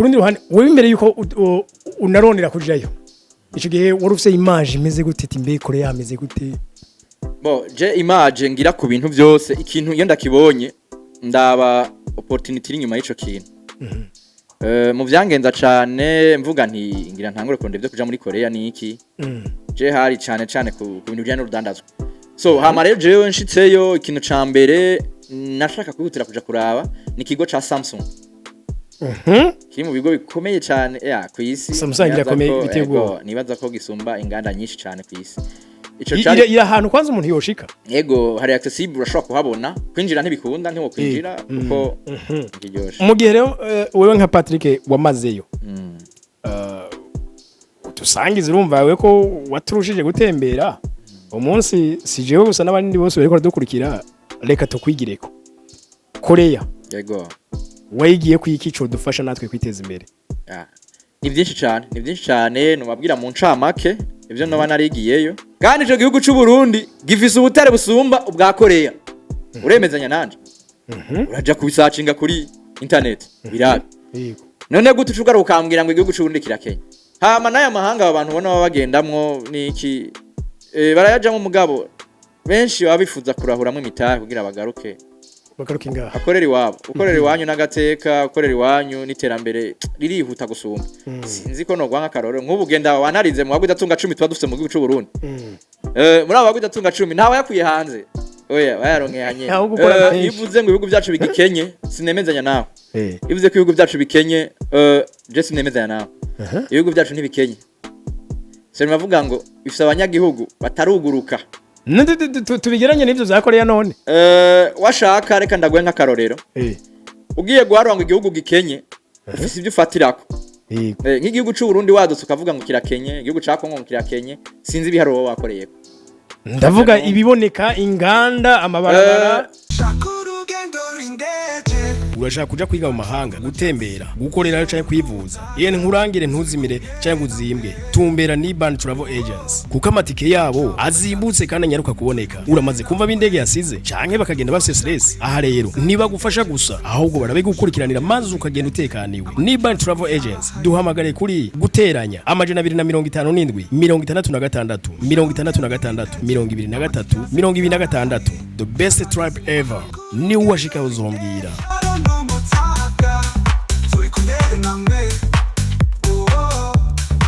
Ku rundi ruhande, wewe imbere yuko unarondera kujayo, ico gihe wari ufise image imeze gute? Ati mbe Korea ameze gute? Bo je image ngira ku bintu byose, ikintu iyo ndakibonye ndaba opportunity iri inyuma y'ico kintu. Mu vyangenza cane mvuga nti ngira ntangure kurondera ivyo kuja muri Korea ni iki? Je hari cane cane ku bintu bijanye n'urudandazwa. So hama rero jewe nshitseyo, ikintu ca mbere nashaka kwihutira kuja kuraba ni ikigo ca Samsung kiri mu bigo bikomeye cane ya ku isi. Samsung Nibaza irakomeye, biteye ego, ubwoba. Nibaza ko gisumba inganda nyinshi cane ku isi ico. Iri ahantu kwanza umuntu yoshika? Ego, hari accessible, urashobora kuhabona. Kwinjira ntibikunda, ntiwokwinjira kuko ntikiryoshe. Mu gihe rero wewe nka Patrick wamazeyo, utusangiza, urumva we ko waturushije gutembera umunsi, si jewe gusa, n'abandi bose bariko baradukurikira, reka tukwigireko. Korea wayigiye kwiki co dufasha natwe kwiteza imbere? Ah, ni byinshi cyane, ni byinshi cyane. Nubabwira mu ncamake ibyo noba narigiyeyo. Kandi ico gihugu c'u Burundi gifise ubutare busumba ubwa Korea, uremezanya nanje? Uraja kubisacinga kuri internet birabe. None gute uca ugaruka ukambwira ngo igihugu c'u Burundi kirakenya? Hama n'aya mahanga aba bantu ubona baba bagendamwo niki, barayajamwo, mugabo benshi baba bifuza kurahuramwo imitahe kugira bagaruke. Bagaruka ingaha. Akorera iwabo. Ukorera iwanyu n'agateka, ukorera iwanyu n'iterambere ririhuta gusumba. Sinzi ko nogwa nk'akarorero, nk'ubu genda wanarize mu bagwizatunga 10 tuba dufite mu gihugu c'u Burundi. Muri abo bagwizatunga 10 ntawe yakuye hanze, oya, bayaronkeye hanye. Aho gukora menshi. Iyo uvuze ngo ibihugu byacu bigikenye, sinemezanya nawe. Iyo uvuze ko ibihugu byacu bikenye, je sinemezanya nawe. Ibihugu byacu ntibikenye, bavuga ngo bifise abanyagihugu bataruguruka. Tubigeranye n'ivyo vya Korea none? Washaka reka ndaguhe nk'akarorero. Ugiye guharura ngo igihugu gikenye, ufise ibyo ufatirako. Nk'igihugu c'u Burundi wadutse ukavuga ngo kirakenye, igihugu ca Kongo ngo kirakenye, sinzi ibiharuro wowe wakoreyeko. Ndavuga ibiboneka, inganda, amabarabara. Shaka urugendo rw'indege. Urashaka kuja kwiga mu mahanga, gutembera, gukorerayo canke kwivuza? Iyo nkurangire, ntuzimire canke uzimbwe, tumbera ni Ban Travel Agency, kuko amatike yabo azimbutse kandi anyaruka kuboneka. Uramaze kumva b'indege yasize canke bakagenda bafise stress? Aha rero ntibagufasha gusa, ahubwo barabigukurikiranira maze ukagenda utekaniwe. Ni Ban Travel Agency. Duhamagare kuri +257 66 66 23 26. The best trip ever, ni uwashika uzombwira. N'umutaka turi kumwe namwe. Oh,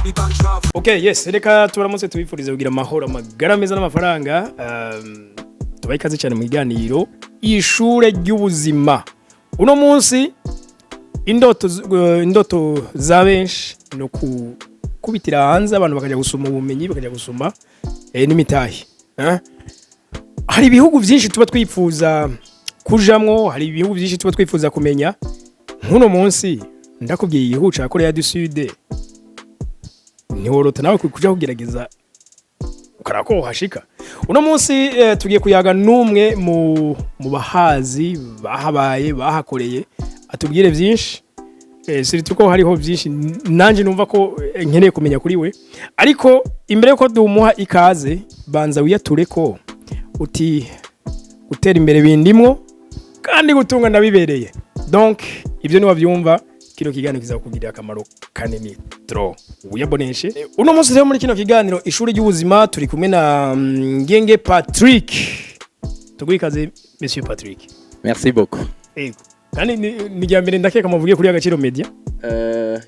ni Ban Travel. Okay, yes, reka turamutse, tubifurize kugira amahoro, amagara meza n'amafaranga. Tubahe ikaze cyane mu kiganiro Ishure ry'Ubuzima. Uno munsi indoto za benshi ni ukubitira hanze, abantu bakajya gusoma ubumenyi, bakajya gusoma n'imitahe. Eh? Hari ibihugu byinshi tuba twifuza kujamwo, hari ibihugu byinshi tuba twifuza kumenya. Nk'uno munsi ndakubwiye igihugu ca Korea du Sud, ntiworota nawe kuja kugerageza ukaraba ko wohashika? Uno munsi tugiye kuyaga n'umwe mu bahazi, bahabaye, bahakoreye, atubwire byinshi, surtout ko hariho byinshi nanje numva ko nkeneye kumenya kuri we. Ariko imbere yuko dumuha ikaze, banza wiyature ko uti gutera imbere bindimwo kandi gutunga ndabibereye. Donc ibyo niwabyumva, kino kiganiro kizakugirira akamaro kanini trop. Wiyaboneshe. Uno munsi rero muri kino kiganiro Ishuri ry'Ubuzima turi kumwe na Ngenge Patrick. Tuguhe ikaze, Monsieur Patrick. Merci beaucoup. Yego, kandi ni rya mbere ndakeka muvugiye kuri Agaciro Media.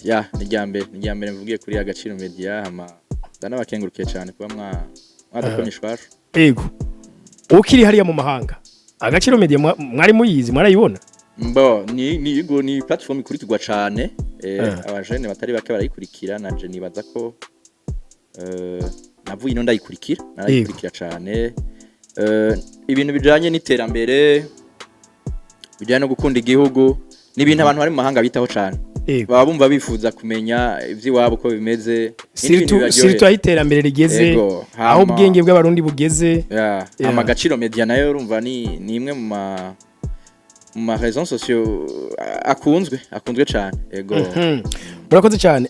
Ya, ni rya mbere, ni rya mbere mvugiye kuri Agaciro Media. Hama ndanabakengurukiye cyane kuba mwadukomye ishwashu. Yego, ukiri hariya mu mahanga, Agaciro Media mwari muyizi, mwarayibona? Mbo ni platform ikurikirwa cane, abajene batari bake barayikurikira. Nanje nibaza ko navuye ino ndayikurikira, narayikurikira cane. Ibintu bijanye n'iterambere, bijanye no gukunda igihugu, ni ibintu abantu bari mu mahanga bitaho cane. Baba bumva bifuza kumenya ivy'iwabo uko bimeze. Ni n'ibintu Surtout bibaryohera. surtout aho iterambere rigeze, aho ubwenge bw'Abarundi bugeze. Hama Agaciro Media nayo urumva ni imwe mu ma réseaux sociaux akunzwe cane, ego. Murakoze cyane.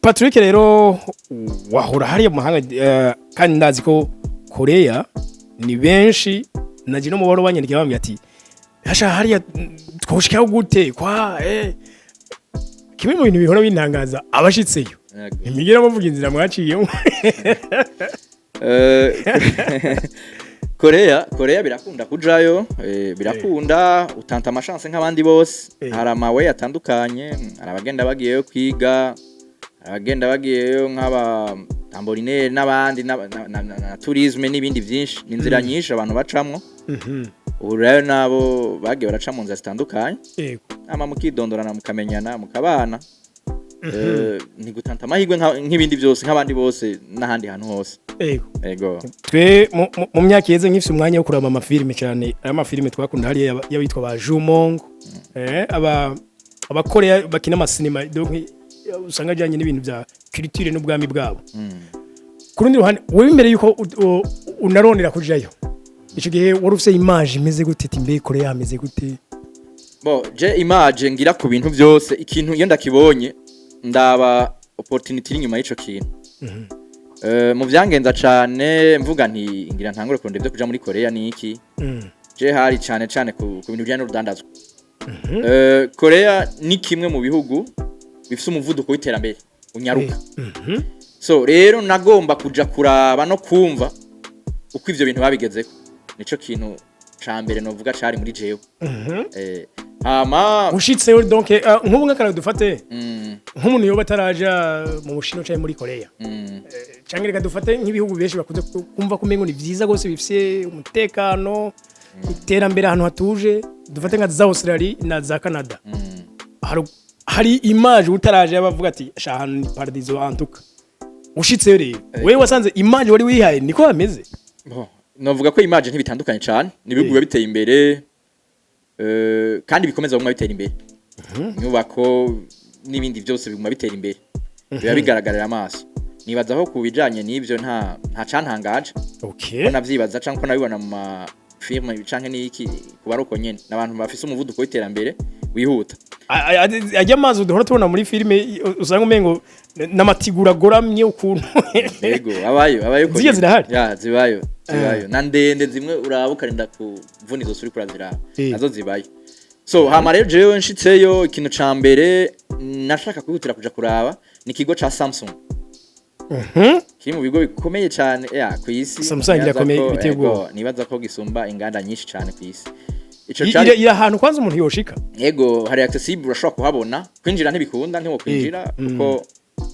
Patrick rero wahora hariya mu mahanga, kandi ndazi ko Korea ni benshi naje no mu baro banyandikiye bambwira ati hasha hariya twoshikaho gute kwa. Kimwe mu bintu bihora bintangaza abashitseyo, ntimigera muvuga inzira mwaciyemo. Korea birakunda kujayo, birakunda, utanta ama chance nk'abandi bose. Hari amawe atandukanye, hari abagenda bagiyeyo kwiga, hari abagenda bagiyeyo nk'aba tambourinaire n'abandi na tourisme n'ibindi byinshi. Ni inzira nyinshi abantu bacamwo. Ubu rero nabo bagiye baraca mu nzira zitandukanye, ama mukidondorana, mukamenyana, mukabana. Ni gutanta amahirwe nk'ibindi byose, nk'abandi bose n'ahandi hantu hose. Ego. Twe mu myaka iheze, nk'ifise umwanya wo kuraba amafilime cyane, aya mafilime twakunda hariya y'abitwa ba Jumong, aba abakoreya bakina amasinema, donc usanga ajyanye n'ibintu bya culture n'ubwami bwabo. Ku rundi ruhande, wowe imbere yuko unarondera kujayo, ico gihe wari ufise image imeze gute? Ati mbe Korea hameze gute? Bon, je image ngira ku bintu byose, ikintu iyo ndakibonye ndaba opportunity iri inyuma y'ico kintu. Mu vyangenza cane mvuga nti ngira ntangure kurondera ibyo kuja muri Korea ni iki? Je hari cane cane ku bintu bijanye n'urudandazwa. Korea ni kimwe mu bihugu bifise umuvuduko w'iterambere unyaruka. So rero nagomba kuja kuraba no kumva uko ivyo bintu babigezeko. Nico kintu ca mbere novuga cari muri jewe. Hama Ushitseyo, donc nk'ubu nk'akararo dufate, nk'umuntu yoba ataraja mu Bushinwa canke muri Korea, canke reka dufate nk'ibihugu benshi bakunze kumva ko umengo ni vyiza gose, bifise umutekano, iterambere, ahantu hatuje, dufate nka za Australia na za Canada. Hari image utaraje bavuga ati sha ahantu ni paradiso antuka. Ushitseyo rero, wewe wasanze image wari wihaye niko hameze? Bon, novuga ko image ntibitandukanye cane, ni ibihugu biba biteye imbere, kandi bikomeza kuguma bitera imbere. Inyubako n'ibindi byose biguma bitera imbere, biba bigaragarira amaso. Nibaza ko ku bijanye n'ivyo nta cantangaje, ko navyibaza canke ko nabibona mu ma films canke n'iki, kuba ari uko nyene n'abantu bafise umuvuduko w'iterambere wihuta. Ajya amazi duhora tubona muri filime, usanga umengo n'amatigura agoramye ukuntu. Yego, abayo uko Zirya nyene. zirahari? Ya, zibayo na ndende, zimwe uraba ukarinda kuvuna izosi uriko uraziraba. Nazo zibayo. So hama rero jewe nshitseyo, ikintu ca mbere nashaka kwihutira kuja kuraba ni ikigo ca Samsung, kiri mu bigo bikomeye cyane ya ku isi. Samsung Nibaza irakomeye, biteye yego, ubwoba. Nibaza ko gisumba inganda nyinshi cyane ku isi ico. Cari Iri ahantu kwanza umuntu yoshika? Yego, hari accessible, urashobora kuhabona. Kwinjira ntibikunda, ntiwokwinjira kuko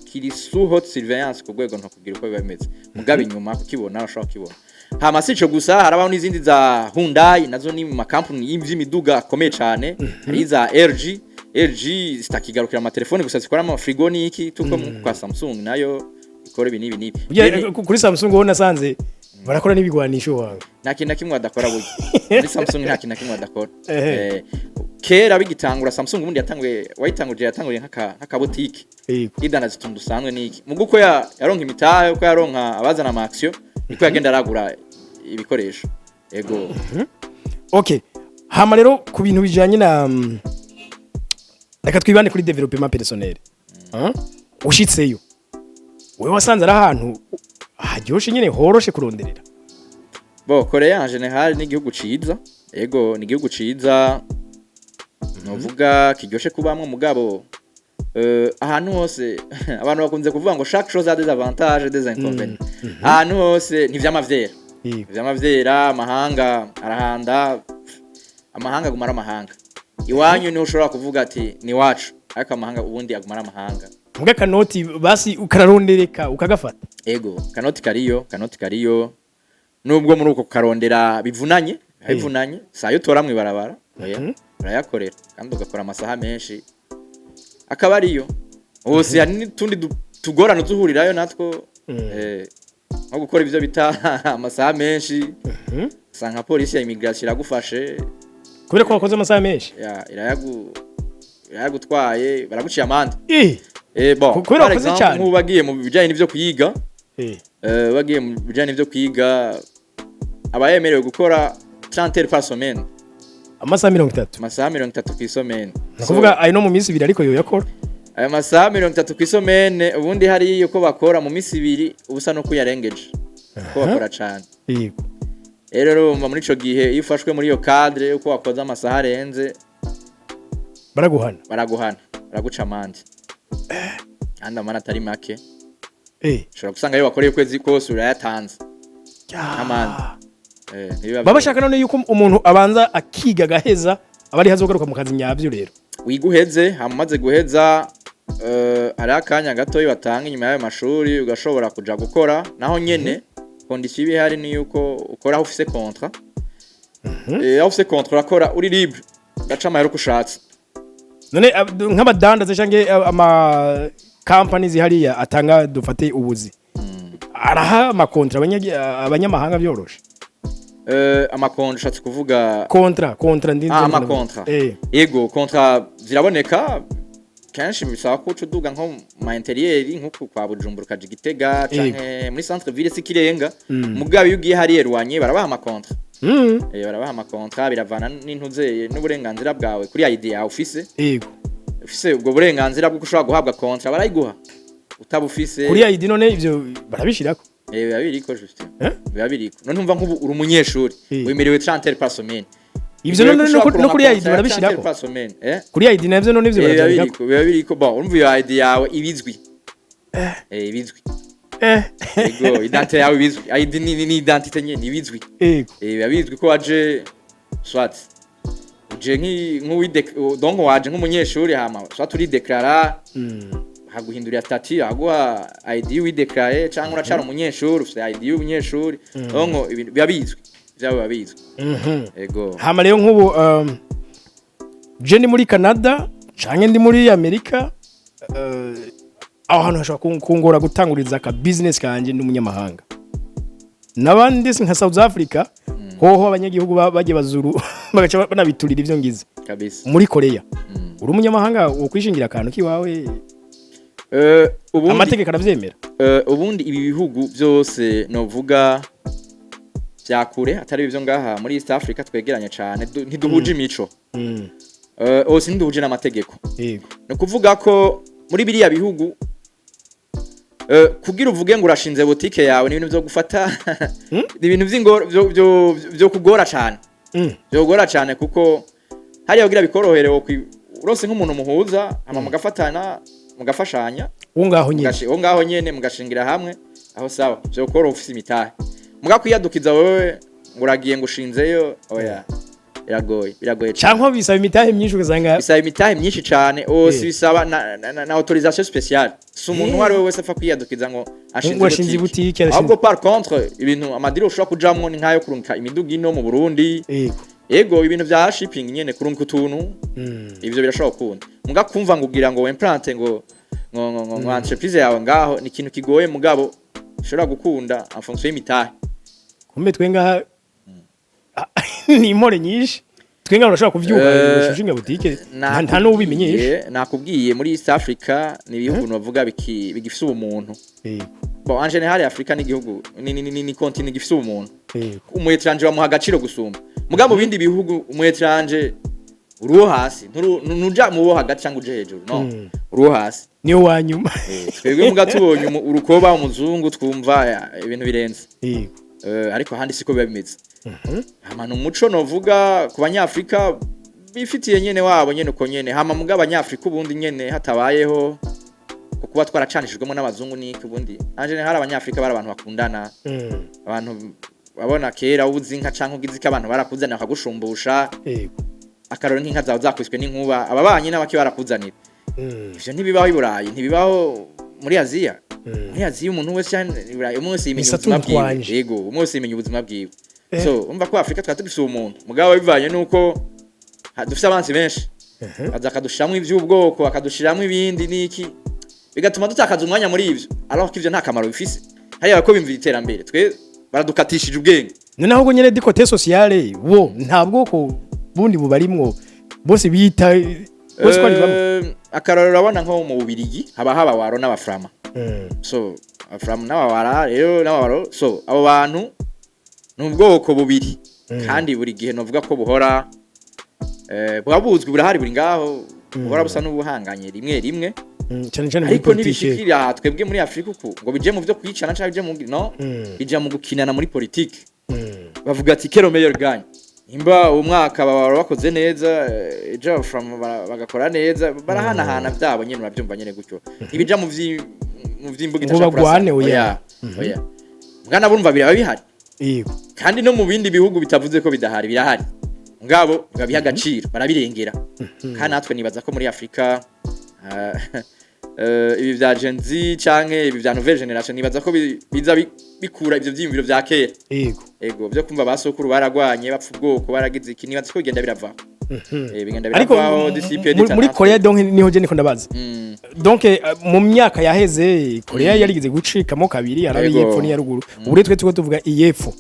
kiri sous haute surveillance ku rwego ntakubwira uko biba bimeze, mugabo inyuma kukibona urashobora kukibona. Hama si ico gusa, harabaho n'izindi za Hyundai, nazo ni mu makampuni y'imiduga akomeye cyane. Hari iza LG. LG zitakigarukira amatelefoni gusa, zikora amafrigo n'iki, tuko kwa Samsung nayo ikora ibi n'ibi n'ibi. Burya, Rero kuri Samsung ho nasanze barakora n'ibigwanisho wawe. Nta kintu na kimwe badakora burya muri Samsung, nta kintu na kimwe badakora. Kera bigitangura Samsung, ubundi yatanguye, wayitanguje yatanguriye nk'akabotike idandaza utuntu dusanzwe n'iki. Mugo uko yaronka imitahe, uko yaronka abazana ama action, niko yagenda aragura ibikoresho. Ego. Okay, hama rero ku bintu bijanye na reka twibande kuri développement personnel. Ah? Ushitseyo, wewe wasanze ari ahantu haryoshe nyene, horoshe kuronderera? Bon, Korea en général ni igihugu ciza. Ego, ni igihugu ciza, novuga kiryoshe kubamwo, mugabo ahantu hose abantu bakunze kuvuga ngo chaque chose a des avantages et des inconvénients. Ahantu hose ntivyama vyera. Vyama vyera, amahanga arahanda, amahanga aguma ari amahanga. Iwanyu niho ushobora kuvuga ati ni wacu, ariko amahanga ubundi aguma ari amahanga. Muga kanoti basi ukararondereka ukagafata. Ego, kanoti kariyo, kanoti kariyo, nubwo muri uko kukarondera bivunanye, bivunanye. Sayo utora mw'ibarabara, oya, urayakorera kandi ugakora amasaha menshi akaba ariyo hose. Hari n'utundi tugorane uzuhurirayo natwo, nko gukora ivyo bita amasaha menshi, usanga nka polisi ya immigration iragufashe. Kubera ko wakoze amasaha menshi. Ya, irayagutwaye, baraguciye amande. Bon, Kubera par wakoze exemple, cane. nk'ubu bagiye mu bijanye n'ivyo kwiga, bagiye mu bijanye n'ivyo kwiga, aba yemerewe gukora 30 heures par semaine. Amasaha 30. Amasaha 30 kw'isomene. Ni ukuvuga ayo no mu minsi 2 ariko yoyakora. Ayo masaha 30 kw'isomene, ubundi hariyo ko bakora mu minsi 2 ubusa no kuyarengeje, ko bakora cane. Rero urumva muri ico gihe, iyo ufashwe muri iyo cadre yuko wakoze amasaha arenze, Baraguhana. Baraguhana. Baraguca amande kandi amande atari make. Ushobora gusanga ayo wakoreye ukwezi kose urayatanze amande. Ntibiba Baba bashaka none yuko umuntu abanza akiga agaheza, aba ari hazogaruka mu kazi nyabyo rero. Wiga uheze, hama umaze guheza, hariho akanya gatoyi batanga inyuma y'ayo mashuri, ugashobora kuja gukora. Naho nyene condition iba ihari ni yuko ukora aho ufise contrat. Aho ufise contrat urakora uri libre, ugaca amahera uko ushatse. None nk'abadandaza canke ama companies hariya atanga, dufate ubuzi, araha ama contrats abanyamahanga byoroshe? Ama contrats ushatse kuvuga? Contrat ndinzi. Ah, ama contrats. Yego, contrat ziraboneka kenshi. Bisaba ko uca uduga nko mu ma intérieur, nk'uku kwa Bujumbura ukaja Igitega canke muri centre ville si kirenga. Mugabo iyo ugiye hariya ruwanye barabaha ama contrats. Barabaha ama contrats, biravana n'intuzeye n'uburenganzira bwawe kuri ID yawe ufise. Ufise ubwo burenganzira bw'uko ushobora guhabwa contrat, barayiguha. Utabufise Kuri ID none ivyo barabishirako? Biba biriko juste. Eh? Biba biriko. None umva, nk'ubu uri umunyeshuri, wemerewe 30 heures par semaine. Ivyo none no kuri ID barabishirako? Par semaine, eh. Kuri ID navyo none ivyo Biba baravyandikako? biriko, biba biriko. Bon, urumva iyo ID yawe ibizwi, ibizwi. Yego, identité yawe ibizwi. ID ni identité nyene ibizwi. Biba bizwi ko waje, soit uje nk'uwide, donc waje nk'umunyeshuri, hama soit urideklara, haguhindurira statut, haguha ID wideclare, cyangwa uracara umunyeshuri ufite ID y'umunyeshuri. Donc ibintu biba bizwi, byabo biba bizwi. Ego. Hama rero nk'ubu je ndi muri Canada canke ndi muri Amerika, aho hantu hashobora kungora gutanguriza aka business kanje ndi umunyamahanga. N'abandi si nka South Africa hoho, abanyagihugu bagiye bazuru bagaca banabiturira ivyo ngize. Kabisa. Muri Korea uri umunyamahanga wokwishingira akantu kiwawe? Ubundi Amategeko aravyemera? Ubundi ibi bihugu byose novuga vya kure, atari ibyo ngaha muri East Africa twegeranye cane, ntiduhuje imico. Ose ntiduhuje n'amategeko. Ni ukuvuga ko muri biriya bihugu, kugira uvuge ngo urashinze botike yawe ni ibintu byo gufata, ni ibintu vy'ingoro byo kugora cane. Byogora cane kuko hariya kugira bikorohere urose nk'umuntu muhuza, hama mugafatana, mugafashanya. Wo ngaho nyine. Wo ngaho nyene mugashingira hamwe aho, sawa, vyokoroha ufise imitahe. Muga kwiyadukiza wewe ngo uragiye ngo ushinzeyo, oya, biragoye, biragoye cane. Canke bisaba imitahe myinshi ugasanga Bisaba imitahe myinshi cane ose. Bisaba na autorisation spéciale. Si umuntu uwo ari we wese apfa kwiyadukiza ngo ashinze Ngo ashinze boutique. boutique, arashinze. Ahubwo par contre ibintu amadiri ushobora kujamwo ni nkayo kurungika imiduga ino mu Burundi. Ego, ibintu vya shipping nyene, kurungika utuntu. Ivyo birashobora gukunda. Muga kumva ngo ugira ngo implante ngo entreprise yawe ngaho ni ikintu kigoye, mugabo ushobora gukunda en fonction y'imitahe. Kumbe twe ngaha ni impore nyinshi, twe ngaha urashobora kuvyuka ushinga boutique, nta n'ubimenyesha. Nakubwiye, muri East Africa ni ibihugu novuga bigifise ubumuntu. Bon, en général Afrika ni igihugu ni continent gifise ubumuntu. Umu étranger bamuha agaciro gusumba. Mugabo mu bindi bihugu umu étranger uri uwo hasi, ntuja mu wo hagati cyangwa uje hejuru, no. Uri uwo hasi. Niyo wa nyuma. Twebwe muga tubonye urukoba umuzungu twumva ibintu birenze. Ariko ahandi siko biba bimeze. Hama ni umuco novuga ku Banyafrika bifitiye nyene wabo nyene uko nyene. Hama muga Abanyafrika ubundi nyene hatabayeho ko kuba twaracanishijwemo n'abazungu niki, ubundi en général Abanyafrika bari abantu bakundana. Abantu babona kera ubuze inka canke ugize iki, abantu barakuzanira bakagushumbusha. Akarori nk'inka zawe zakwiswe n'inkuba, ababanyi n'abaki barakuzanira. Ivyo ntibibaho i Burayi, ntibibaho muri Aziya. Muri Aziya umuntu wese canke i Burayi, umwe wese yimenya Ni ubuzima Saturn bwiwe. twanje. Yego, umwe wese yimenya ubuzima bwiwe. So umva ko Afrika twari tugifise umuntu, mugabo bivanye nuko dufise abansi benshi baza akadushiramwo ivy'ubwoko, akadushiramwo ibindi niki, bigatuma dutakaza umwanya muri ivyo, alors ko ivyo nta kamaro bifise. Hariya bariko bimvira iterambere, twe baradukatishije ubwenge. None ahubwo nyene du côté sociale bo nta bwoko bundi bubarimwo, bose bita bose ko ari bamwe? Akarorero, urabona nko mu Bubirigi haba Waro n'Abaframa. So Abaframa n'Abawara rero n'Abawaro, so abo bantu ni ubwoko bubiri kandi buri gihe novuga ko buhora, buba buzwi, burahari, buri ngaho, buhora busa n'ubuhanganye rimwe rimwe. Cyane cyane muri Ariko politike. ntibishikira twebwe muri Afrika uku ngo bije mu vyo kwicana canke bije mu no bija mu gukinana muri politike. Bavuga ati "Que le meilleur gagne", Nimba umwaka baba bakoze neza, ejo from bagakora neza, barahanahana vyabo nyene, uravyumva nyene gutyo. Ntibija mu vy'imbuga. Ngo bagwane, oya. Oya, mwana, burumva biraba bihari. Kandi no mu bindi bihugu bitavuze ko bidahari, birahari, ngabo babiha agaciro, barabirengera. Kandi natwe nibaza ko muri Afrika, ibi vya Gen Z canke ibi vya nouvelle génération, nibaza ko biza bikura ivyo vyiyumviro vya kera. Ego, byo kumva basokuru baragwanye, bapfa ubwoko, baragize iki, nibaza ko bigenda biravaho. Bigenda Ariko biravaho disipe. muri Korea, donc niho je niko ndabaza. Donc mu myaka yaheze Korea yarigeze gucikamo kabiri, arabe y'epfo n'iya ruguru. Ubu rero twe turiko tuvuga iy'epfo.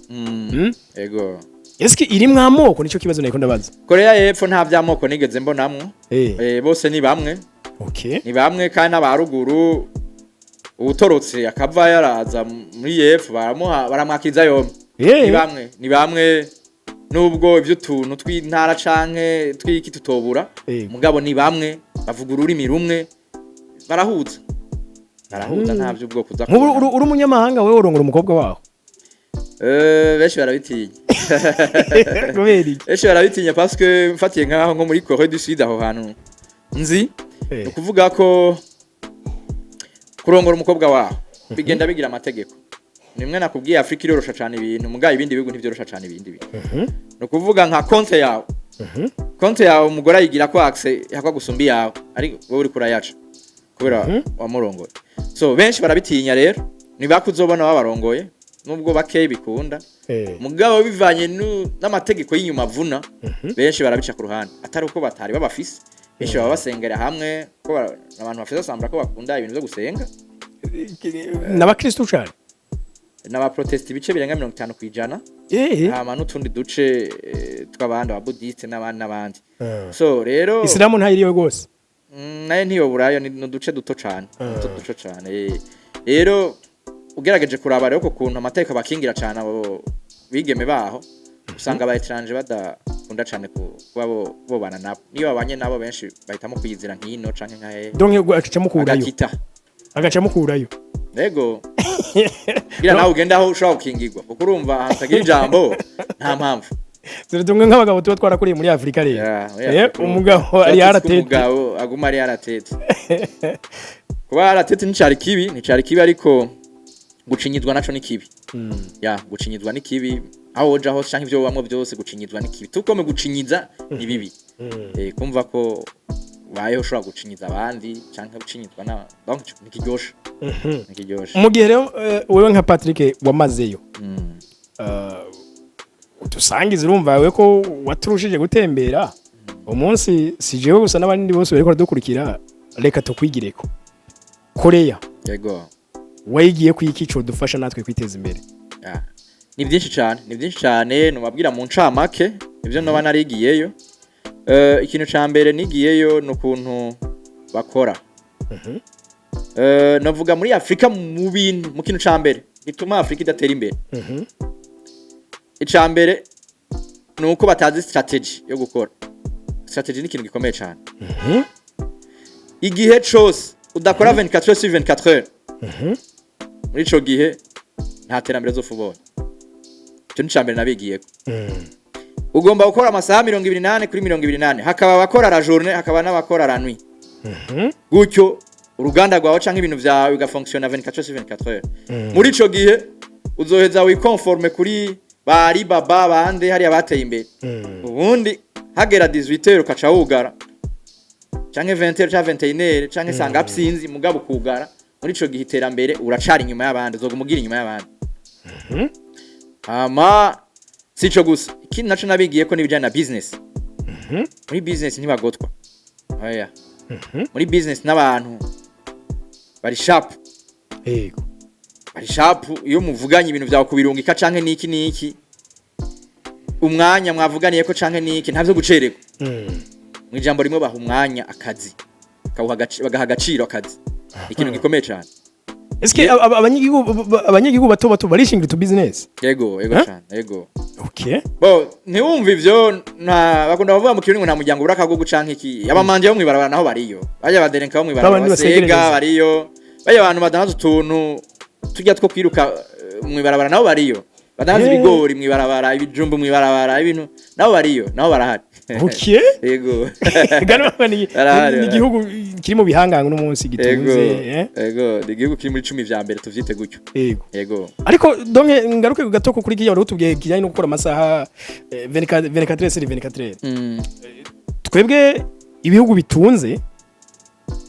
Ego. Eske irimwo amoko? Nico kibazo nariko ndabaza. Korea y'Epfo nta vy'amoko nigeze mbonamwo. Bose ni bamwe. Ni bamwe, kandi n'abaruguru uwutorotse akava yaraza muri y'epfo baramuha, baramwakiriza yombi. Ni bamwe, ni bamwe, nubwo ivy'utuntu tw'intara canke tw'iki tutobura. Mugabo ni bamwe, bavuga ururimi rumwe, barahuza, barahuza, nta vy'ubwoko uza Nk'ubu kubona. uri umunyamahanga, wewe urongora umukobwa waho? Benshi barabitinya. Kubera iki? Benshi barabitinya parce que mfatiye nkaho nko muri Corée du Sud, aho hantu nzi, ni ukuvuga ko kurongora umukobwa waho bigenda bigira amategeko. Nimwe nakubwiye, Afrika irorosha cane ibintu, mugabo ibindi bihugu ntivyorosha cane ibindi bintu. Ni ukuvuga nka konte yawe, konte yawe umugore ayigira ko accès yakwa gusumba iyawe, ariko wowe uriko urayaca kubera wamurongoye. So benshi barabitinya rero, ntibaka uzobona babarongoye, nubwo bakeyi bikunda. Mugabo bivanye n'amategeko y'inyuma avuna, benshi barabica ku ruhande, atari uko batari babafise. Benshi baba basengera hamwe, ko abantu bafise sambra ko bakunda ibintu byo gusenga. N'abakristu cane? N'abaprotesti ibice birenga 50%. Hama n'utundi duce tw'abandi, ababudiste n'abandi n'abandi. So rero Isilamu ntayiriyo rwose? Nayo ntiyoburayo, ni uduce duto cane, duto duto cane. Rero ugerageje kuraba rero ku kuntu amategeko bakingira cane abo bigeme baho, usanga aba étranger badakunda cane kuba bobana nabo. Niyo babanye nabo, benshi bahitamo kwiyizira nk'ino canke nka hehe. Donc agaca mukurayo? Agakita. Agaca mukurayo. Ego, kugira nawe ugenda aho ushobora gukingirwa, kuko urumva ahantu utagira ijambo nta mpamvu. Ziratumwe nk'abagabo tuba twarakuriye muri Afrika rero. Yeah, Umugabo ari yaratete. Umugabo aguma ari yaratete. Kuba yaratete nticari kibi, nticari kibi, ariko gucinyizwa naco ni kibi. Ya, gucinyizwa ni kibi aho woja hose canke ivyo wobamwo byose, gucinyizwa ni kibi. Tukome gucinyiza ni bibi. Kumva ko ubayeho ushobora gucinyiza abandi canke gucinyizwa na, donc ntikiryoshe, ntikiryoshe. Mu gihe rero wewe nka Patrick wamazeyo, udusangiza, urumva wewe ko waturushije gutembera umunsi, si jewe gusa n'abandi bose bariko baradukurikira, reka tukwigireko Korea. Yego. Wayigiye kwiki co dufasha natwe kwiteza imbere? Ya. Ni byinshi cyane, ni byinshi cyane. Nubabwira mu ncamake ibyo noba narigiyeyo. Ikintu ca mbere nigiyeyo ni ukuntu bakora. Navuga muri Afrika, mu bintu, mu kintu ca mbere gituma Afrika idatera imbere, ica mbere ni uko batazi strategy yo gukora. Strategy ni ikintu gikomeye cyane. Igihe cose udakora 24 heures sur 24 heures, muri ico gihe nta terambere uzopfa ubonye. Ico ni ica mbere nabigiyeko. Ugomba gukora amasaha 24 kuri 24, hakaba abakora la journée, hakaba n'abakora la nuit. Gutyo uruganda rwawe canke ibintu vyawe bigafonctionna 24 heures sur 24 heures. Muri ico gihe uzoheza wiconforme kuri ba Alibaba, bande hariya bateye imbere. Ubundi hagera 18 heures ukaca wugara, canke 20 heures, canke 21 heures, canke sanga sinzi, mugabo kugara. Muri ico gihe iterambere uracari inyuma y'abandi, uzoguma ugira inyuma y'abandi. Hama sico gusa, ikindi naco nabigiye ko n'ibijanye na business. Muri business ntibagotwa, oya. Muri business n'abantu bari sharp. Bari sharp. Iyo muvuganye ibintu vyawe kubirungika canke niki niki, umwanya mwavuganiye ko canke niki, ntavyo gucererwa. Mu ijambo rimwe, baha umwanya akazi, bagaha agaciro akazi, ikintu gikomeye cane. Eske abanyagihugu bato bato barishingira utu business? Yego. Huh? Cane, yego. Bo ntiwumva ivyo nta bakunda bavuga mu kirundi ngo nta muryango ubura akagugu canke iki. Abamanje bo mwibarabara naho bariyo, bajya baderenka bo mwibarabara, Babandi basega basegerereza. bariyo, bajya abantu badandaza utuntu tujya two kwiruka, mwibarabara nabo bariyo. Badandaza ibigori mw'ibarabara, ibijumbu mw'ibarabara, ibintu, nabo bariyo, nabo barahari. Yego. Gano ni Barahari, ni barahari. igihugu kiri mu bihangange uno munsi gitunze, eh? Ego, ni igihugu kiri muri 10 vya mbere, tuvyite gutyo. Yego. Ariko donc ngaruke gato kuri kiya wari utubwiye kijyanye no gukora amasaha 24 24 sur 24. Twebwe ibihugu bitunze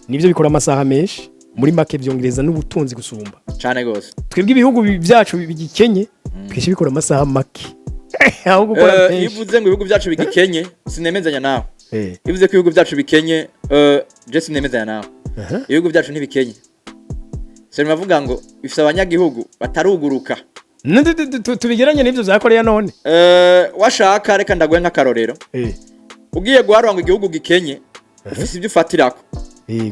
nibyo bikora amasaha menshi, muri make byongereza n'ubutunzi gusumba. Cane gose. Twebwe ibihugu byacu bigikenye twese bikora amasaha make aho gukora Iyo menshi. uvuze ngo ibihugu byacu bigikenye, sinemezanya nawe. Iyo uvuze ko ibihugu byacu bikenye, je sinemezanya nawe. Ibihugu byacu ntibikenye, sema bavuga ngo bifise abanyagihugu bataruguruka. Tubigeranye n'ibyo vya Korea none. Washaka reka ndaguhe nk'akarorero. Ugiye guharura ngo igihugu gikenye, ufise ibyo ufatirako.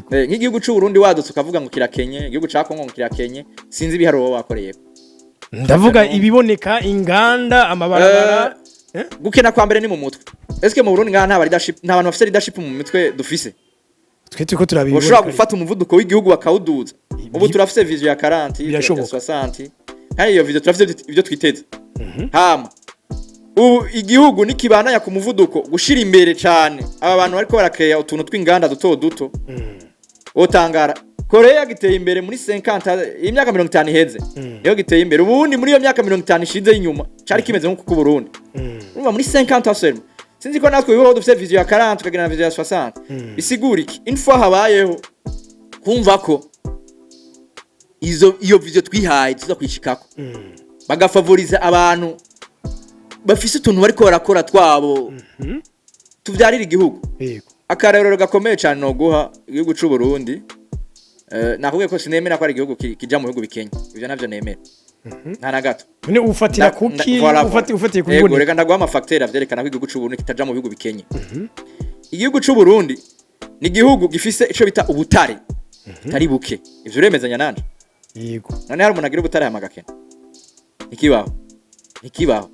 Nk'igihugu c'u Burundi wadutse ukavuga ngo kirakenye, igihugu ca Kongo ngo kirakenye, sinzi ibiharuro wowe wakoreyeko. Ndavuga ibiboneka, inganda, amabarabara. Gukena kwa mbere ni mu mutwe. Eske mu Burundi ngaha nta ba leadership, nta bantu bafise leadership mu mitwe dufise? Twe turiko turabibona. Ushobora gufata umuvuduko w'igihugu bakawuduza. Ubu turafise vision ya 40, ya Birashoboka. 60, kandi iyo vision turafise ibyo twiteze. Hama ubu igihugu nikibandanya ku muvuduko gushira imbere cane aba bantu bariko barakeya utuntu tw'inganda duto duto, wotangara. Korea giteye imbere muri 50, imyaka 50 iheze niyo giteye imbere. Ubundi muri iyo myaka 50 ishize y'inyuma cari kimeze nk'uko ku Burundi. Urumva muri 50 ans seulement. Sinzi ko natwe bibaho dufite vision ya 40, tukagira na vision ya 60. Bisigura iki? Une fois habayeho kumva ko iyo vision twihaye tuza kwishikako, bagafavoriza abantu bafise utuntu bariko barakora twabo tuvyarira igihugu. Akarorero gakomeye cyane noguha, igihugu c'u Burundi, nakubwiye ko sinemera ko ari igihugu kija mu bihugu bikenye. Ivyo navyo nemera nta na gato. None ufatira kuki? Voilà, Ufatiye voilà. ku Yego, biboneka. reka ndaguha amafacteurs avyerekana ko igihugu c'u Burundi kitaja mu bihugu bikenye. Igihugu c'u Burundi ni igihugu gifise ico bita ubutare butari buke. Ivyo uremezanya nanje? Yego. None hari umuntu agira ubutare hama agakena? Ntikibaho, ntikibaho.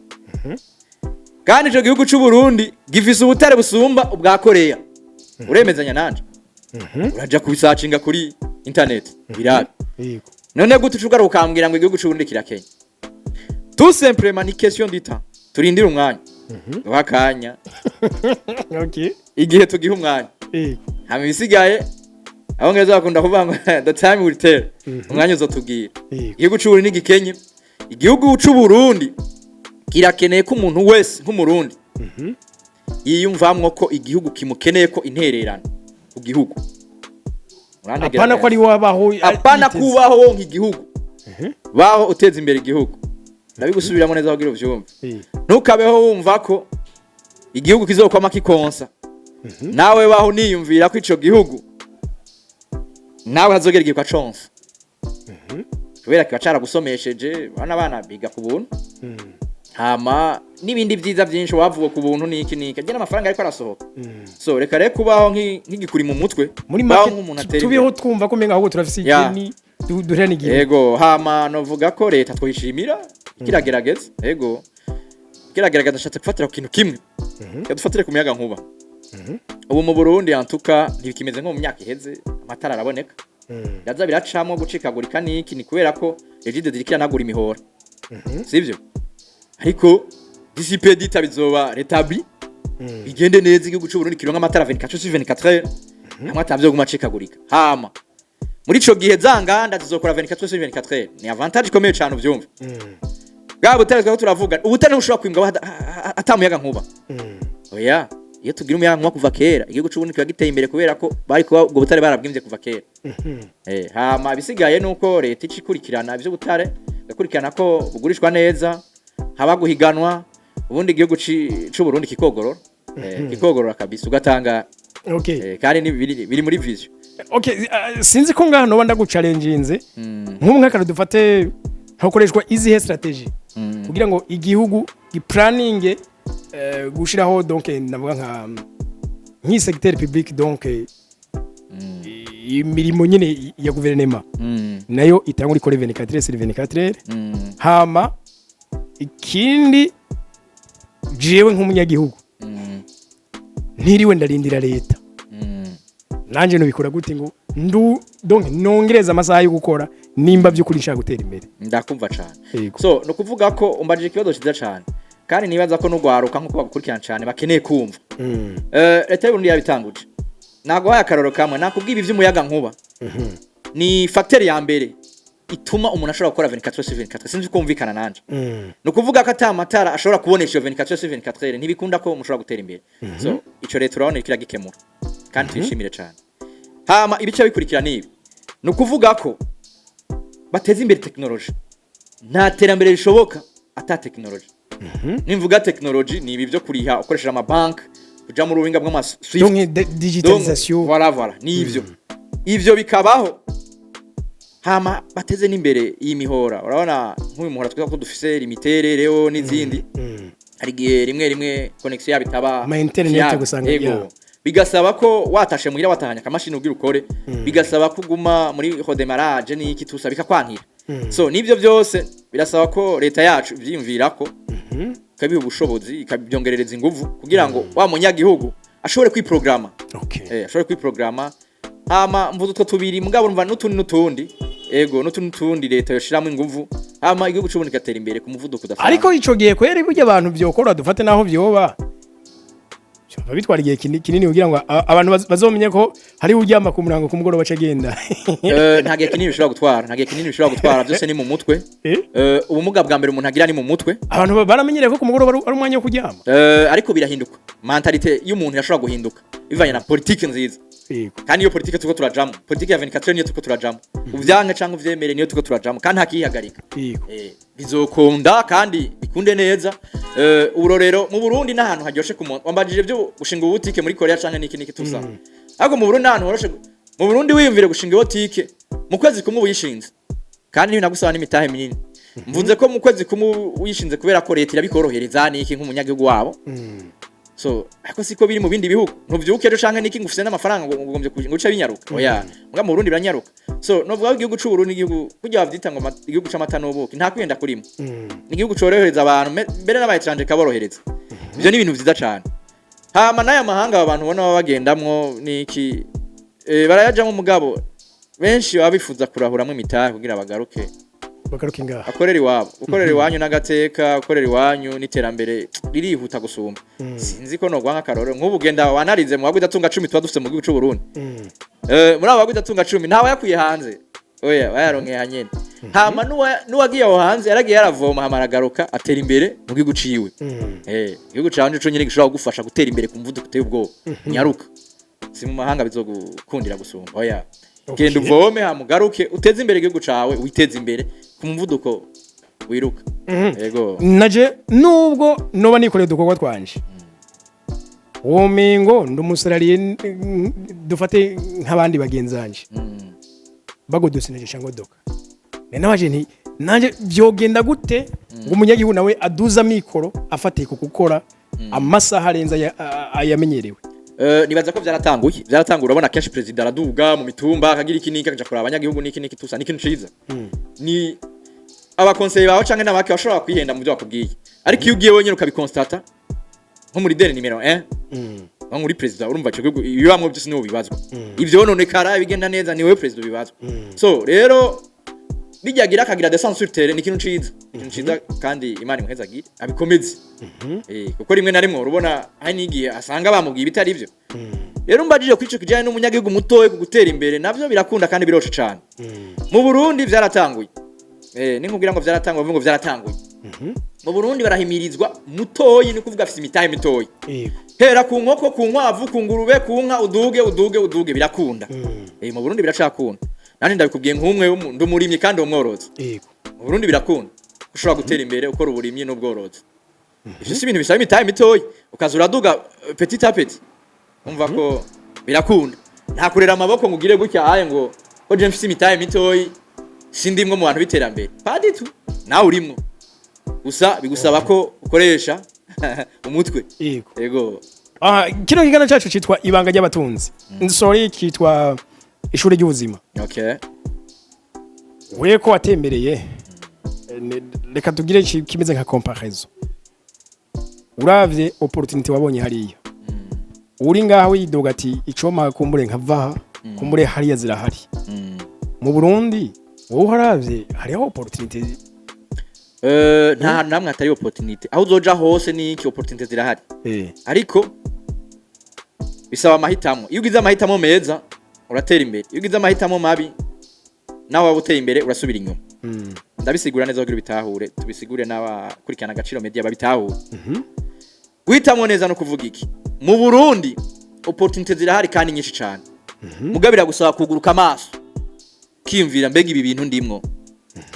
Kandi ico gihugu c'u Burundi gifise ubutare busumba ubwa Korea. Uremezanya nanje? Uraja kubisacinga kuri internet, birabe. None gute uca ukambwira ngo igihugu c'u Burundi kirakenya? Tout simplement ni question du temps. Turindire umwanya, duha akanya. Igihe tugiha umwanya. Hama ibisigaye, Abongereza bakunda kuvuga ngo "The time will tell", umwanya uzotubwira. Igihugu c'u Burundi ntigikenye. Igihugu c'u Burundi kirakeneye ko umuntu wese nk'Umurundi yiyumvamwo ko igihugu kimukeneye, ko intererano ku gihugu. Urantegera Apana ko ari neza. wabaho Apana yiteze. kubaho wonka igihugu, baho uteza imbere igihugu. Ndabigusubiramo neza kugira uvyumve. Ntukabeho wumva ko igihugu kizokwama kikonsa nawe. Baho niyumvira ko ico gihugu nawe hazogera igihe ukaconsa, kubera kiba caragusomesheje, bana bana biga ku buntu, hama n'ibindi vyiza vyinshi wavuwe ku buntu, niki niki agena amafaranga ariko arasohoka. So reka rero kubaho nk'igikuri mu mutwe, Muri baho make nk'umuntu atera tubeho imbere. twumva ko umenga ahubwo turafise ideni duhera n'igihugu. Ego. Hama novuga ko leta twishimira ikiragerageza. Ego, ikiragerageza. Nashatse gufatira ku kintu kimwe. Reka dufatire ku muyaga nkuba. Ubu mu Burundi antuka ntibikimeze nko mu myaka iheze, amatara araboneka. Biraza biracamwo gucikagurika niki, ni kubera ko REGIDESO iriko iranagura imihora, sivyo? Ariko d'ici peu de temps bizoba rétabli, bigende neza, igihugu c'u Burundi kironka amatara 24 sur 24 heures, hamwe atavyo guma acikagurika. Hama muri ico gihe za nganda zizokora 24 sur 24 heures. Ni avantage ikomeye cane, uvyumve. Bwa butare twako turavuga, ubutare ntushobora kwimbwa ata muyaga nkuba. Oya, iyo tugira umuyaga nkuba kuva kera, igihugu c'u Burundi kiba giteye imbere, kubera ko bari kuba ubwo butare barabwimvye kuva kera. Hama ibisigaye nuko leta ica ikurikirana ivy'ubutare, igakurikirana ko bugurishwa neza, haba guhiganwa, ubundi igihugu c'u Burundi kikogorora, kikogorora kabisa, ugatanga. Kandi ni biri muri vision. Okay, sinzi ko ngaha noba ndaguchallenginze. Nk'ubu nk'akarero dufate, hakoreshwa izihe strategy kugira ngo igihugu giplaninge gushiraho, donc ndavuga nka nk'i secteur public, donc imirimo nyine ya guverinema nayo itangura ikore 24 sur 24? Hama ikindi, jewe nk'umunyagihugu ntiriwe ndarindira leta, nanje nubikora gute ngo ndu donc nongereza amasaha yo gukora, Nimba by'ukuri nshaka gutera imbere. Ndakumva cane. Yego. So no kuvuga ko umbajije ikibazo cyiza cane, kandi nibaza ko n'ugwaruka nkuko bagukurikirana cane bakeneye kumva. Leta y'u Burundi yabitanguje. Naguhaye akaroro kamwe, nakubwiye ibi vy'umuyaga nkuba ni facteur ya mbere ituma umuntu ashobora gukora 24 sur 24. Sinzi ko kumvikana nanje. Ni ukuvuga ko ata matara ashobora kubonesha iyo 24 sur 24, ntibikunda ko mushobora gutera imbere. So ico leta urabona iriko iragikemura kandi tuyishimire cane. Hama ibice bikurikira nibi: ni ukuvuga ko bateza imbere tekinoloji. Nta terambere rishoboka ata tekinoloji. Nimvuga tekinoloji, ni ibi byo kuriha ukoresheje amabanki, kuja mu ruhinga bw'ama Swift. Donc digitalisation. Donc, voilà, ni ivyo. Ivyo bikabaho, hama bateze n'imbere iyi mihora. Urabona nk'uyu muhora twiza ko dufise limitere reo n'izindi, hari igihe rimwe rimwe connexion yabo itaba Ama internet fiable. gusanga, Yego. Bigasaba ko watashe muhira, watahanye akamashini ugira ukore, bigasaba ko uguma muri redémarrage n'iki tusa bikakwankira. So nivyo byose birasaba ko leta yacu ivyiyumvirako, ikabiha ubushobozi, ikabyongerereza inguvu kugira ngo wa munyagihugu ashobore kwiprograma. Ashobore kwiprograma. Hama mvuze utwo tubiri, mugabo urumva n'utundi n'utundi, ego, n'utundi n'utundi leta yoshiramo inguvu, hama igihugu c'Uburundi kigatera imbere ku muvuduko udasanzwe. Ariko ico gihe kweri burya abantu vyokora, dufate naho vyoba vyova bitwara igihe kinini kugira ngo abantu bazomenye ko hari uryama ku murango, ku mugoroba aca agenda. Nta gihe kinini bishobora gutwara, nta gihe kinini bishobora gutwara. Byose ni mu mutwe. Ubumuga bwa mbere umuntu agira ni mu mutwe. Abantu baramenyereye ko ku mugoroba ari umwanya wo kuryama. Ariko birahinduka. Mentalité y'umuntu irashobora guhinduka bivanye na politike nziza. Kandi iyo politike turiko turajamo, politike ya 24, niyo turiko turajamo, uvyanke canke uvyemere, niyo turiko turajamo kandi ntakiyihagarika. Bizokunda kandi bikunde neza. Uburorero mu Burundi n'ahantu haryoshe ku muntu. Wambajije byo gushinga ubutike muri Korea canke niki niki tusa, ariko mu Burundi n'ahantu horoshe. Mu Burundi wiyumvire gushinga ibotike, mu kwezi kumwe uyishinze, kandi ntibinagusaba n'imitahe minini. Mvuze ko mu kwezi kumwe uyishinze kubera ko leta irabikorohereza niki nk'umunyagihugu wabo. So ariko siko biri mu bindi bihugu. Ntuvyuke ejo canke niki ngo ufise n'amafaranga ngo ugombye ngo uce binyaruka. Oya, muga mu Burundi biranyaruka. So novuga ko igihugu c'u Burundi, igihugu kurya bavyita ngo igihugu c'amata n'ubuki, nta kwihenda kurimo. Ni igihugu corohereza abantu, mbere n'aba étrangers kaborohereza. Ivyo ni ibintu vyiza cane. Hama n'aya mahanga aba bantu ubona baba bagendamwo niki, barayajamwo, mugabo benshi baba bifuza kurahuramwo imitahe kugira bagaruke. Bagaruke ngaha. Akorera iwabo. Gukorera iwanyu n'agateka, gukorera iwanyu n'iterambere ririhuta gusumba. Sinzi ko nogwa nk'akarorero nk'ubu genda wanarize mu bagwizatunga 10 tuba dufise mu gihugu c'u Burundi. Muri abo bagwizatunga 10 ntawe yakwiye hanze, oya, bayaronkeye hanyene. Hama n'uwagiye aho hanze yaragiye yaravoma, hama aragaruka atera imbere mu gihugu ciwe. Igihugu cawe nico nyene gishobora kugufasha gutera imbere ku muvuduko uteye ubwoba, nyaruka. Si mu mahanga bizogukundira gusumba, oya. Genda uvome, hama ugaruke uteze imbere igihugu cawe, witeze imbere ku muvuduko wiruka. Yego. Naje nubwo noba nikoreye udukorwa twanje, womengo ndi umu salarié, dufate nk'abandi bagenzanje bagodose naje cyangwa doka nabaje nti nanje vyogenda gute ngo umunyagihugu nawe aduza mikoro afatiye ku gukora amasaha arenze ayamenyerewe? Nibaza ko byaratanguye, byaratanguye. Urabona kenshi perezida araduga mu mitumba, akagira iki n'iki, akaja kuraba abanyagihugu n'iki n'iki tusa. Ni ikintu ciza. Ni aba conseillers bawe canke n'abaki bashobora kwihenda mu byo bakubwiye, ariko iyo ugiye wenyine ukabiconstata nko muri leader numéro 1, nko muri perezida, urumva ico gihugu ibibamwo byose niwo bibazwa. Ivyo nonekara bigenda neza, ni wewe perezida ubibazwa. So rero bijyagira akagira descente sur terrain, ni ikintu ciza, ikintu ciza, kandi Imana imuhezagire abikomeze. Kuko rimwe na rimwe urubona hari n'igihe asanga bamubwiye ibitari byo. Rero mbajije kuri ico kijanye n'umunyagihugu mutoye ku gutera imbere, navyo birakunda kandi biroshe cane. Mu Burundi vyaratanguye. Ninkubwira ngo vyaratanguye, bavuga ngo vyaratanguye. Mu Burundi barahimirizwa mutoyi, ni kuvuga afise imitahe mitoyi. Hera ku nkoko, ku nkwavu, ku ngurube, ku nka, uduge uduge uduge, birakunda. Mu Burundi biracakunda. Nanje ndabikubwiye nk'umwe ndi umurimyi kandi umworozi. Mu Burundi birakunda, ushobora gutera imbere ukora uburimyi n'ubworozi. Ivyo si ibintu bisaba imitahe mitoyi, ukaza uraduga petit à petit. Umva ko birakunda. Nta kurera amaboko ngo ugire gutya aye ngo ko je mfise imitahe mitoyi sindimwo mu bantu b'iterambere. Pas du tout, nawe urimwo, gusa bigusaba ko ukoresha umutwe. Yego. Aha, kino kiganiro cyacu cyitwa Ibanga ry'Abatunzi, sorry, kitwa Ishuri ry'Ubuzima. We ko watembereye, reka tugire kimeze nka comparaison. Uravye opportunity wabonye hariya, uri ngaha widoga ati icoma kumbure nkavaha, kumbure hariya zirahari. Mu Burundi Wowe uharavye, hariho opportunité? Nta hantu namwe hatari opportunité. Aho uzoja hose niki, opportunité zirahari, ariko bisaba amahitamo. Iyo ugize amahitamo meza, uratera imbere. Iyo ugize amahitamo mabi, nawe waba uteye imbere, urasubira inyuma. Ndabisigura neza kugira ubitahure, tubisigure n'abakurikirana Agaciro Media babitahure. Guhitamo neza no kuvuga iki? Mu Burundi opportunité zirahari kandi nyinshi cyane, mugabo biragusaba kuguruka amaso, ukiyumvira: mbega ibi bintu ndimwo,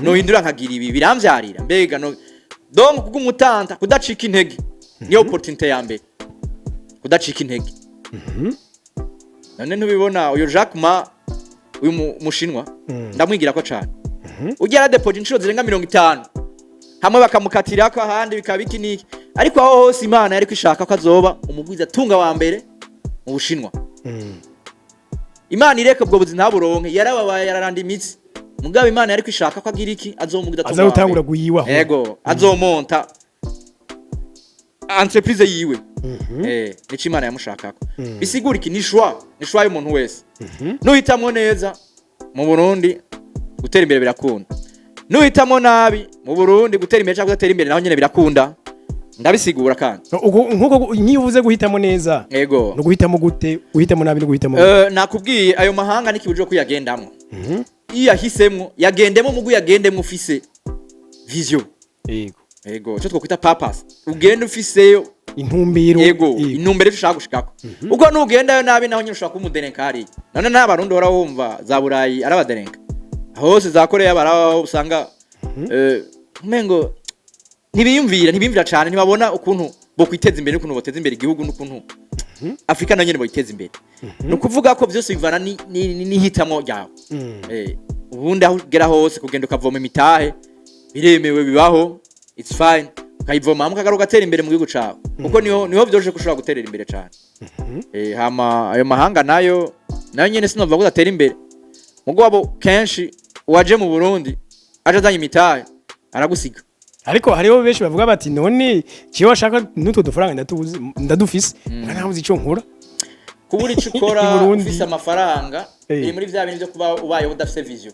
nohindura nkagira ibi, biramvyarira? Mbega no donc kubw'umutanta kudacika intege niyo opportunité ya mbere, kudacika intege. None ntubibona uyu Jack Ma, uyu mushinwa? Ndamwigira ko cane. Ujya yaradepoje inshuro zirenga 50, hamwe bakamukatirako, ahandi bikaba iki n'iki, ariko aho hose Imana yariko ishaka ko azoba umugwiza tunga wa mbere mu Bushinwa. Imana ireka ubwo buzi ntaburonke, yarababaye, yararanda imitsi, mugabo Imana yariko ishaka ko agira iki? Azoba umugwiza aza tunga wa gutangura mbere. Guyiwaho. Yego, azomonta entreprise yiwe. Nico Imana yamushakako. Bisigura iki? Ni choix, ni choix y'umuntu wese. Nuhitamwo neza mu Burundi, gutera imbere birakunda. Nuhitamwo nabi mu Burundi, gutera imbere cyangwa kudatera imbere naho nyene birakunda. Ndabisigura kandi. Nkuko nk'iyo uvuze guhitamo neza, no guhitamo gute? Guhitamo nabi no guhitamo gute? Nakubwiye ayo mahanga nikibujije kuyagendamwo. Iyo yahisemwo, yagendemo, mugu yagendemo ufise vision. Yego, ico twokwita purpose, ugenda ufiseyo intumbero. Yego, intumbero icyo ushaka gushikako. Uko nugendayo nabi, naho nyine ushobora kuba umuderenka hariya. None n'Abarundi uhora wumva za Burayi ari abaderenka, aho hose za Koreya barabaho, usanga umengo ntibiyumvira cane, ntibabona ukuntu bokwiteza imbere n'ukuntu boteza imbere igihugu n'ukuntu Afurika nayo nyene boyiteza imbere. Ni ukuvuga ko vyose bivana n'ihitamo ryawe. Ubundi aho ugera hose, kugenda ukavoma imitahe biremewe, bibaho, it's fine, ukayivoma hamwe ukagaruka ugatera imbere mu gihugu cawe, kuko niho vyoroshe ko ushobora guterera imbere cane. Hama ayo mahanga nayo nyene sinova ko atera imbere, mugabo kenshi uwaje mu Burundi aje azanye imitahe aragusiga. Ariko hariho benshi bavuga bati: none kiyo washaka n'utwo dufaranga ndatubuzi, ndadufise, ntabuzi ico nkora. Kubura ico ukora I Burundi. ufise amafaranga, biri muri vya bintu vyo kuba ubayeho udafise vision.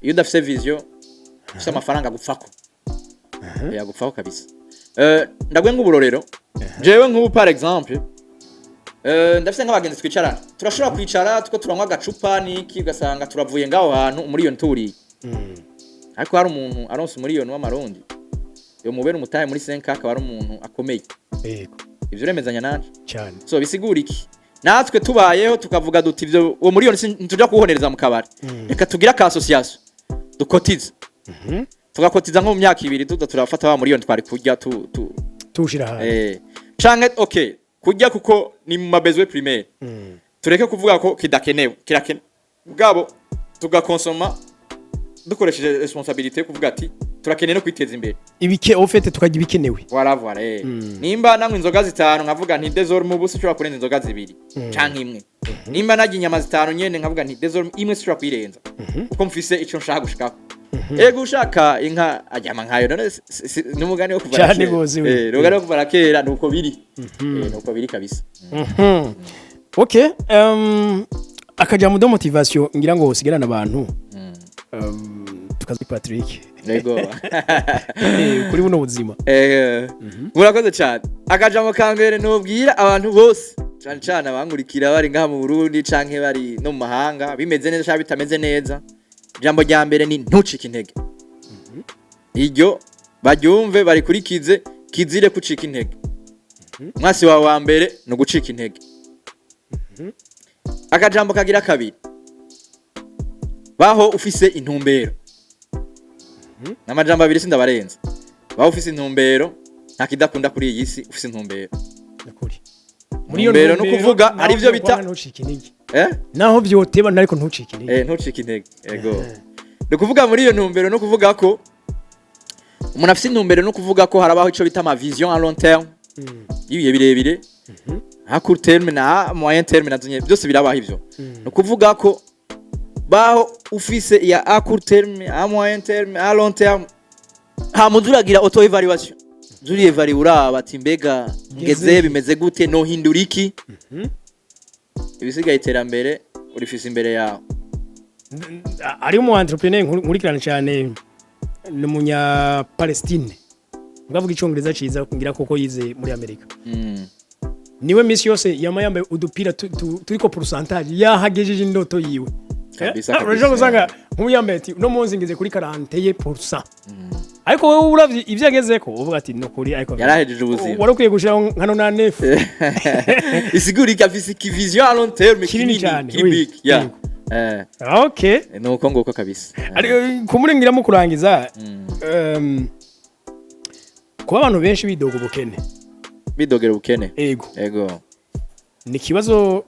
Iyo udafise vision ufise amafaranga, agupfako. Agupfako kabisa. Ndaguhe nk'uburorero. Jewe nk'ubu par exemple, ndafise nk'abagenzi twicarana, turashobora kwicara tuko turanywa agacupa n'iki, ugasanga turavuye ngaho hantu umuriyoni tuwuriye. Ariko hari umuntu aronse umuriyoni w'amarundi, yo mubera umutahe muri 5, akaba ari umuntu akomeye. Ivyo uremezanya nanje? Cyane. So bisigura iki? Natwe tubayeho tukavuga duti: ivyo uwo miliyoni ntituja kuwuhonereza mu kabari, reka tugire aka association dukotize, tugakotiza nko mu myaka 2 tuza turafata wa miliyoni twari kurya tu tuwushira hanze. Canke okay, kurya kuko ni mu ma besoins primaires, tureke kuvuga ko kidakenewe, kirakenewe, bwabo tugakonsoma dukoresheje responsabilité yo kuvuga ati: turakeneye no kwiteza imbere. Ibike au fait tukarya ibikenewe. Voilà. Nimba nanywa inzoga zitanu, nkavuga nti: désormais ubu sinshobora kurenza inzoga zibiri canke imwe. Nimba narya inyama zitanu nyene, nkavuga nti: désormais imwe sinshobora kuyirenza, kuko mfise ico nshaka gushikako. Ego, ushaka inka aryama nkayo. None n'umugani wo kuva na Cane kera. gose we. N'umugani wo kuva na kera, nuko biri. Nuko biri kabisa. Okay, akajambo de motivation ngira ngo usigarane abantu, tukazi Patrick. Yego. Kuri buno buzima. Murakoze cyane. Akajambo ka mbere nubwira abantu bose, cyane cyane abankurikira bari ngaha mu Burundi canke bari no mu mahanga, bimeze neza cyangwa bitameze neza, ijambo rya mbere ni: ntucike intege. Iryo baryumve, barikurikize. Kizire kucika intege. Mwasi wawe wa mbere ni ugucika intege. Akajambo kagira kabiri: baho ufise intumbero. N'amajambo abiri, sindabarenza. Baho ufise intumbero. Nta kidakunda kuri iyi si ufise intumbero. Nukuri. Intumbero ni ukuvuga hari ivyo bita ntucike intege. Eh? Naho vyoteba ariko ntucike intege. Ntucike intege, ego. Ni ukuvuga muri iyo ntumbero, no kuvuga ko umuntu afise intumbero, no kuvuga ko harabaho ico bita ama vision à long terme, y'ibihe birebire, à court terme na moyen terme, nazo nyene byose birabaho ivyo. Ni ukuvuga ko baho ufise iya à court terme, à moyen terme, à long terme, hama uza uragira auto évaluation, uza uri uraba ati: mbega ngeze bimeze gute? Nohindura iki? Ibisigaye, iterambere urifise imbere yawe. Ari umu entrepreneur nkurikirana cyane, ni umunya Palestine, ngavuga icyongereza ciza, ngira koko yize muri Amerika. Niwe misi yose yama yambaye udupira turiko pourcentage yahagejeje indoto yiwe. Kabisa, Eh, kabisa. urashobora gusanga nk'ubu yambaye ati uno munsi ngeze kuri 41%, ariko wowe uravye ivyo agezeko uvuga ati no kuri, ariko Yarahejeje ubuzima. Wari ukwiye gushiraho nka 89. Isigura ikafise ikivision à long terme Kinini kinini cyane, kiri oui. big, yeah. Yego. Eh, nuko nguko kabisa. Ariko kumurengira mu kurangiza, kuba abantu benshi bidoga ubukene. Bidogera ubukene. Ego. Ego. Ni ikibazo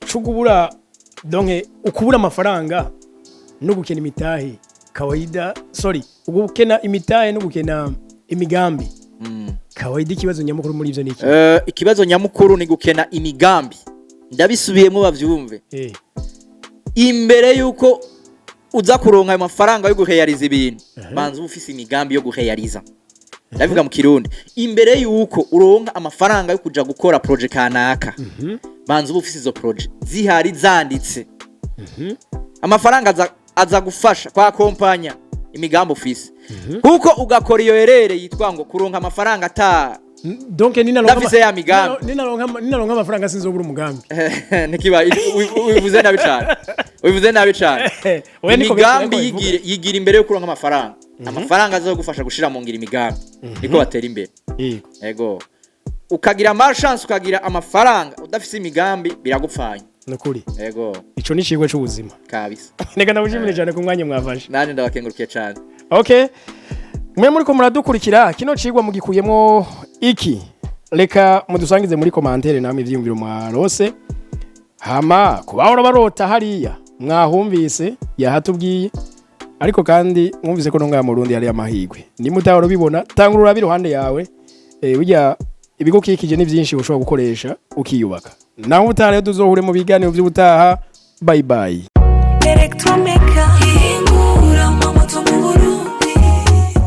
cyo kubura, donc ukubura amafaranga no gukena imitahe kawaida, sorry, ugukena imitahe no gukena imigambi kawaida. Ikibazo nyamukuru muri ivyo ni iki? Ikibazo nyamukuru ni gukena imigambi. Ndabisubiyemo bavyumve. Imbere yuko uza kuronka ayo mafaranga yo guheyariza ibintu, banza uba ufise imigambi yo guheyariza. Ndabivuga mu Kirundi: imbere yuko uronka amafaranga yo kuja gukora projet kanaka, banza uba ufise izo projet zihari zanditse. Amafaranga aza gufasha kwa kompanya imigambi ufise, kuko ugakora iyo erere yitwa ngo kuronka amafaranga ata Donc ninaronka Ndafise ya migambi. Ninaronka amafaranga sinzobura umugambi. Ntikiba, ubivuze nabi cane, ubivuze nabi cane. Oya, niko Imigambi benshi bariko. yigira imbere yo kuronka amafaranga. Amafaranga azogufasha gushira mu ngiro imigambi, niko batera imbere. Ego, ukagira malchance ukagira amafaranga udafise imigambi, biragupfanya. Nukuri. Ego. Ico ni icigwa c'ubuzima. Kabisa. Reka ndagushimire cyane ku mwanya mwafashe. Nanje ndabakengurukiye cane. Okay, mwe muriko muradukurikira, kino cigwa mugikuyemwo iki? Reka mudusangize muri commentaire namwe ivyiyumviro mwarose. Hama kubahora barota hariya, mwahumvise yahatubwiye, ariko kandi mwumvise ko no ngaha mu Burundi hari amahirwe. Nimutahora ubibona, tangura urabe iruhande yawe. Burya ibigukikije ni vyinshi ushobora gukoresha ukiyubaka. Naho ubutaha rero, tuzohure mu biganiro vy'ubutaha. Bye bye. Electromeca ihingura amamoto mu Burundi.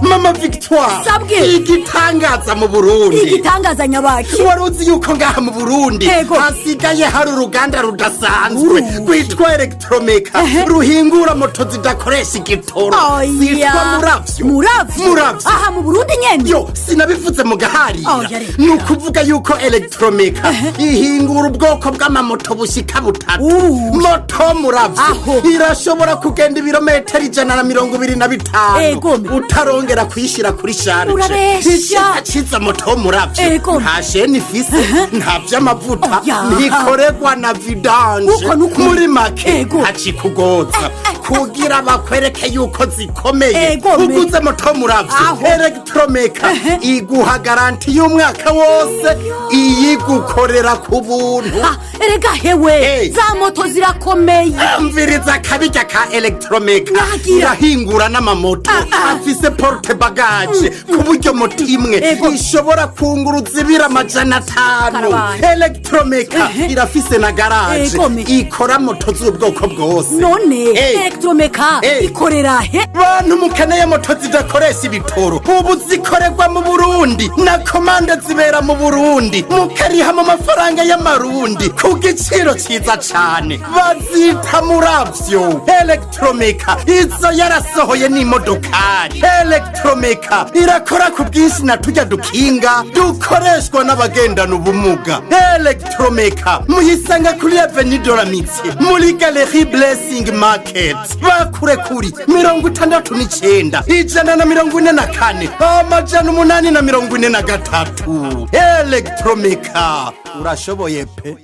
Mama Victoire! Sabwe. Igitangaza mu Burundi! Igitangaza nyabaki? Wari uzi yuko ngaha mu Burundi hasigaye hari uruganda rudasanzwe Uruhe? rwitwa Electromeka, ruhingura moto zidakoresha igitoro, Oya. zitwa Muravyo? Muravyo? Muravyo. Aha mu Burundi nyene? Yo, sinabivuze mu gaharira. Oya, reka. Ni ukuvuga yuko Electromeka ihingura ubwoko bw'amamoto bushika butatu. Uruhe? Moto Muravyo Aho. irashobora kugenda ibirometero 125 utarongera kuyishyira kuri charge. Urabesha. Icyiza ciza moto Muravyo, nta chaîne ifise, nta vy'amavuta, Oya. ntikorerwa na vidange. Uko nukuri. Muri make, ntacikugoza. Kugira bakwereke yuko zikomeye, uguze moto Muravyo, Electromeka iguha garantie y'umwaka wose, iyigukorera ku buntu. Ah, erega hewe, za moto zirakomeye. Umviriza akabirya ka Electromeka. Nagira. Irahingura n'amamoto afise porte bagage, ku buryo moto imwe ishobora kunguruza ibiro 500. Karabaye. Electromeka irafise na garage ikora moto z'ubwoko bwose. None Electromeka ikorera he? Bantu mukeneye moto zidakoresha ibitoro, ubu zikorerwa mu Burundi, na commande zibera mu Burundi, mukariha mu mafaranga y'amarundi ku giciro ciza cane. Bazita Muravyo. Electromeka izo yarasohoye n'imodokari. Electromeka irakora ku bwinshi na turya dukinga dukoreshwa n'abagendana ubumuga. Electromeka muyisanga kuri Avenue de l'Amitié, muri Galerie Blessing Market. Bakure kuri 69 144 843. Electromeka, urashoboye pe.